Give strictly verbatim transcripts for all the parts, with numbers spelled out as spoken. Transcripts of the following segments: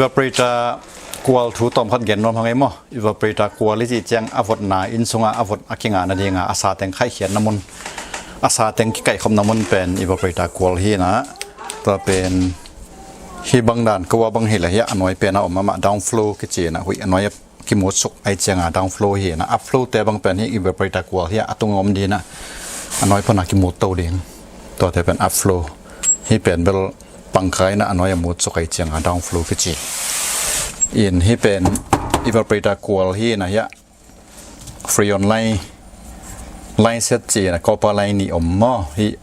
Evaporator kual thu tawm khat gen nuam hang ei maw? Evaporator kual i cih ciang a votna inn sunga a vot a kingah nadinga a sa teng khaihkhiatna mun, a sa teng kikaihkhopna mun pen evaporator kual hi inah, tua pen hih bang dan ko a bang hi le hiah a nuai pen a om amah downflow kici inah huih a nuai a kimutsuk ahi cianga downflow hi inah upflow te bang pen hih evaporator kual hiah a tung a om dinah a nuai pana kimutto ding. Tuate pen upflow, hih pen bel pangkai inah a nuai a mutsuk ahi cianga downflow kici. In hih pen evaporator kual hi inah hiah freon line, line set ci inah copper line nih om maw? Hih,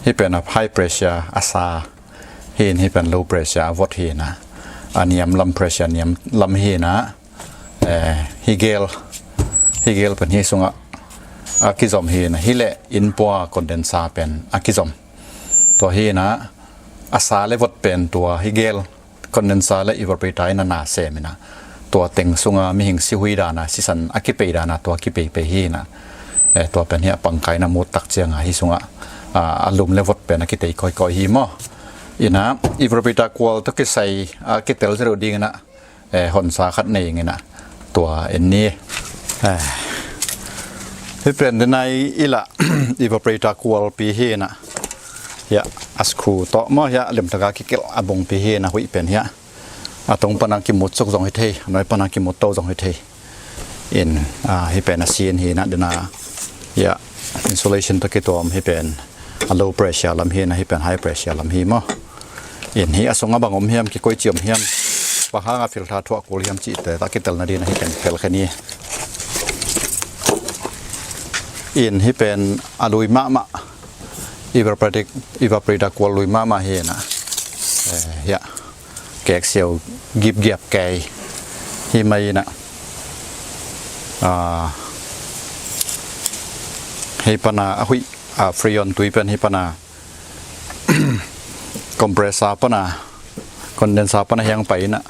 hih pen a high pressure a sa hi in, hih pen low pressure a vot hi inah a niam lam, pressure niam lam hi inah, eh, hih gel, hih gel pen hih sungah a kizom hi inah, hih le inn pua condenser pen a kizom. Tua hi inah a sa le vot pen tua hih gel condenser le evaporator in a na sem inah tua teng sunga mihing sihui dana sisan a kipei dana tua kipeipei hi inah, eh, tua pen hiah pangkai inah mut tak cianga hih sungah, ah, a lum le vot pen a kitei kawikawi hi maw? Inah evaporator kual tawh kisai a kitel zero ding inah, eh, honsa khat nei ing inah tua en ni. Eh, hih pen dinai ilah evaporator kualpi hi inah hiah a screw tawh maw hiah limtaka kikelh a bungpi hi inah huih pen hiah a tung pana kimutsuk zong hi thei, a nuai pana kimutto zong hi thei. In, ah, hih pen a sin hi inah dena hiah insulation tawh kituam hih pen a low pressure lam hi inah hih pen high pressure lam hi maw? In hih a sungah bang om hiam, kikoici om hiam, bang hanga filter thuah kul hiam cihte a kitelna dinah hih pen pelkhe ni. In hih pen a lui mahmah evaporator, evaporator kual lui mahmah hi inah, eh, hiah keksiau gipgiap kei hi mai inah, ah, hih pana a huih, ah, freon tui pen hih pana compressor pana, condenser pana hiang pai inah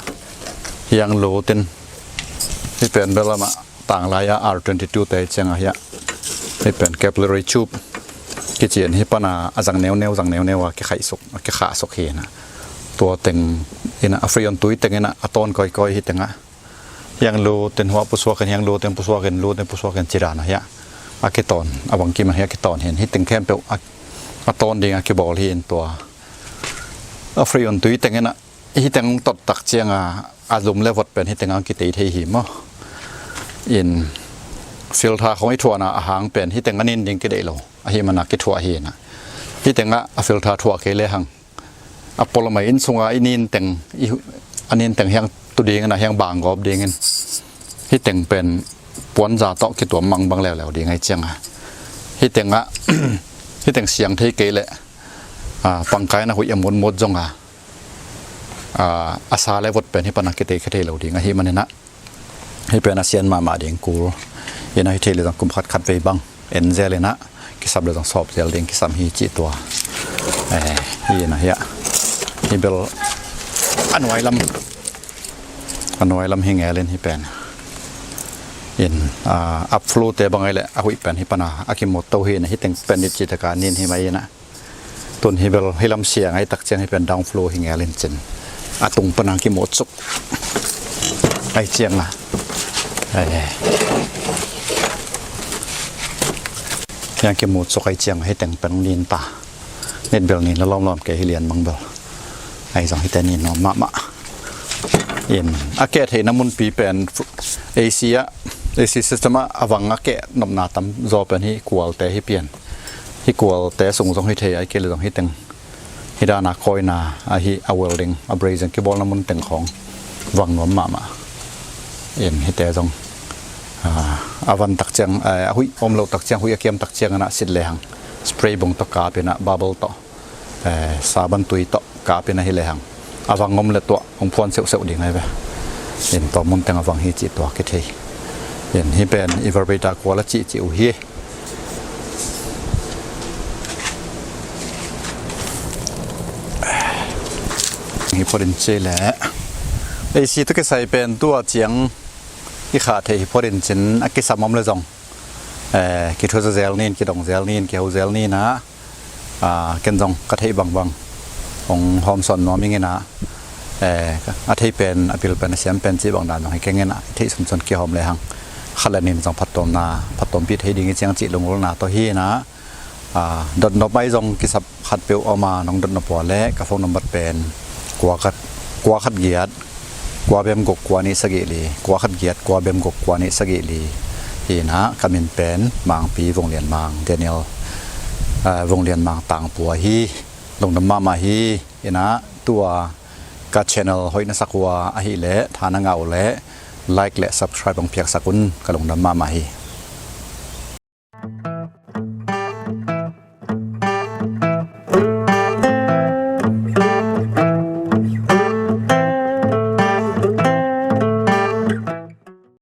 hiang lutin hih pen bel amah tanglai a R twenty two te cianga hiah hih pen capillary tube kici in hih pana a zang neuneu, zang neuneu a kikhaihsuk, a kikhahsuk hi inah tua teng inah a freon tui teng inah a tawn kawikawi hih tengah hiang lutin huah pusuakin, hiang lutin pusuakin, lutin pusuakin ci dana hiah a kitawn, a bangkim a hiah kitawn hi in hih teng khempeuh a, a tawn dinga kibawl hi in tua a freon tui teng inah hih teng tot tak cianga a lum le vot pen hih tengah kitei thei hi maw? In filter khong i thuahna a hang pen hih teng a nin ding kideih lo ahih mana kithuah hi inah hih tengah a filter thuah kei le hang a polamai inn sunga i nin teng, i hu-, a nin teng hiang tu ding inah hiang banggawp dingin hih teng pen puanza tawh kituam mangbang leuleu ding ahi cianga hih tengah hih teng siang thei kei leh, ah, pangkai inah huih a mutmut zonga, ah, a sa le vot pen hih pana kitei khe thei lo ding ahih maninah hih pen a sian mahmah ding kul inah hih thei le zong kum khat khat vei bang en zel inah kisap le zong sawp zel ding kisam hi cih tua, eh, hi inah hiah hih bel a nuai lam, a nuai lam hi ngel in hih pen in, ah, upflow te bang ahi leh a huih pen hih pana a kimutto hi inah hih teng pen it cih taka nin hi mai inah tun hih bel hih lam siang ahi tak ciang hih pen downflow hi ngel in cin a tung pana kimutsuk ahi cianga, eh, hiang kimutsuk ahi cianga hih teng pen nin ta, nit bel nin la lawmlawm kei hi lian mang bel ahi zong hih teng nin nuam mahmah. In a keh theihna munpi pen A C ah, A C system ah a vang a keh nopna tam zaw pen hih kualte hi pian. Hih kualte sung zong hi thei, ahih kei leh zong hih teng hih dana kawina ahi a welding, a brazing kibawlna mun teng khawng vang nuam mahmah. In hihte zong, ah, a van tak ciang, eh, a huih om lo tak ciang, huih a kiam tak ciang inah sit lehang spray bung tawh kap inah bubble tawh, eh, saban tui tawh kap inah hi lehang a vang om le tuah hong phuan seuhseuh ding ahi ve. In tua mun teng a vang hi cih tua kithei. In hih pen evaporator kual a cihcih uh hi. Hi phot in ci leh A C tawh kisai pen tua ciang i khah theih hi phot in cin a kisam om le zong, eh, kithuza zel nin, kidong zel nin, kiho zel nin ah, ah, ken zong ka theih bangbang hong hawmsawn nuam ing inah, eh, a thei pen, a pil pen, a siam pen cih bang dan zong hi keng in ah, i theih sunsun kihawm lehang khat le nih in zong phattuamna, phattuampih thei ding hi ciang cih lungulna tawh hi in ah, ah, dotnop mai zong kisap khatpeuh om a, nong dotnop uh leh ka phone number pen kua khat, kua khat giat, kua bem guk, kua nih sagih li, kua khat giat, kua bem guk, kua nih sagih li. Hi in ah, ka min pen Mangpi Vung Lian Mang, Daniel, ah, Vung Lian Mang Tangpu ahi. Lungdam mahmah hi. Hi in ah, tua ka channel hoih na sak uh a, ahih leh tha na ngah uh leh like le subscribe hong piaksak un, ka lungdam mahmah hi.